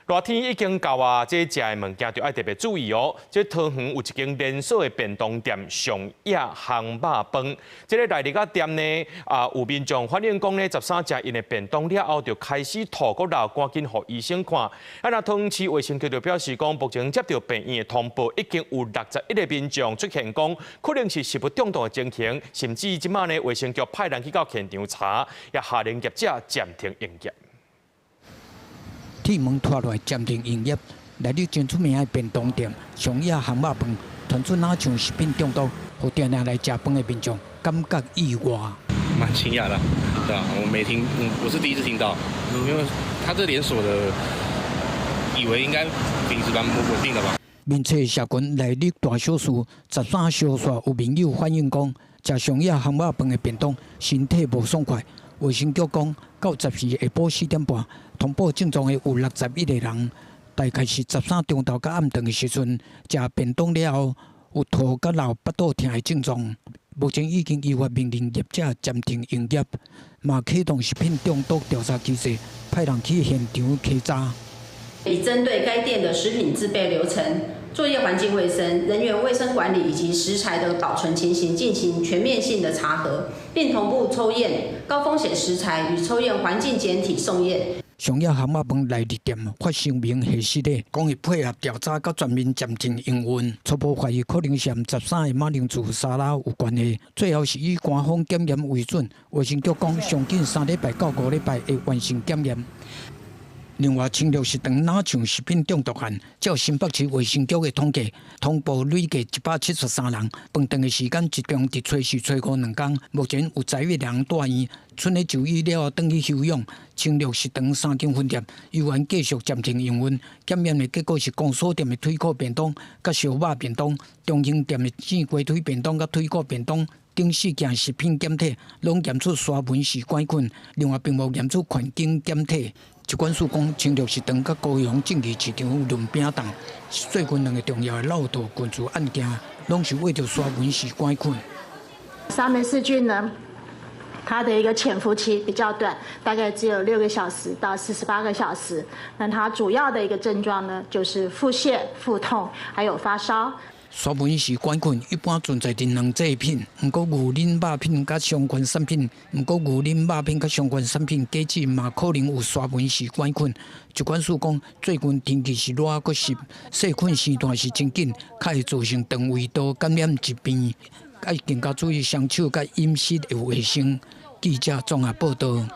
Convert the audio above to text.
熱天已經到啊，這食的物件就愛特別注意哦。這桃園有一間連鎖的便當店松葉烘肉飯，這个內日仔店呢啊，有民眾反映講呢，13食𪜶的便當了後就開始吐閣流，趕緊予醫生看。啊，那桃園市衛生局就表示講，目前接著病院的通報，已經有61個民眾出現講可能是食物中毒的情形，甚至這馬呢衛生局派人去到現場查，也下令業者暫停營業。鐵門拖落來暫停營業，內壢真出名的便當店松葉烘肉飯，傳出若像食品中毒，予定定來食飯的民眾感覺意外。蠻驚訝的，對啊，我沒聽，我是第一次聽到，因為他這連鎖的，以為應該品質蠻穩定的吧。面冊社群內壢大小事13相煞有民友反映講，食松葉烘肉飯的便當，身體無爽快。衛生局講，到14下晡4點半，通報症狀的有61個人，大概是13中晝佮暗頓的時陣，食便當了後有吐佮流腹肚疼的症狀。目前已經依法命令業者暫停營業，嘛啟動食品中毒調查機制，派人去現場稽查。已針對該店的食品製備流程、作業環境衛生、人員衛生管理以及食材的保存情形進行全面性的查核，並同步抽驗高風險食材與抽驗環境檢體送驗。松葉烘肉飯內壢店發聲明核實咧，講會配合調查佮全面暫停營運，初步懷疑可能是和13的馬鈴薯沙拉有關係。最後是以官方檢驗為準，衛生局講上緊3禮拜到5禮拜會完成檢驗。另外，青綠食堂若像食品中毒案，照新北市衛生局的統計，通報累計173人。飯頓的時間集中佇初四、初五兩工，目前有11人住院，賰咧就醫了後轉去休養。青綠食堂三間分店猶原繼續暫停營運。檢驗的結果是公所店的腿骨便當、佮燒肉便當，中興店的煎雞腿便當、佮腿骨便當等四件食品檢體，攏驗出沙門氏桿菌，另外並無驗出環境檢體。疾管署講，青綠食堂佮高雄正義市場潤餅檔是最近兩个重要的漏毒菌株案件，攏是為著沙門氏桿菌。沙門氏菌呢，它的一個潛伏期比較短，大概只有6個小時到48個小時。那它主要的一個症狀呢，就是腹瀉、腹痛，還有發燒。沙門氏桿菌一般存在佇卵製品，毋過牛奶肉品佮相關產品，毋過牛奶肉品佮相關產品果子嘛可能有沙門氏桿菌。疾管署講，最近天氣是熱閣濕，細菌生誕是真緊，較會造成腸胃道感染疾病，愛更加注意雙手佮飲食的衛生。記者綜合報導。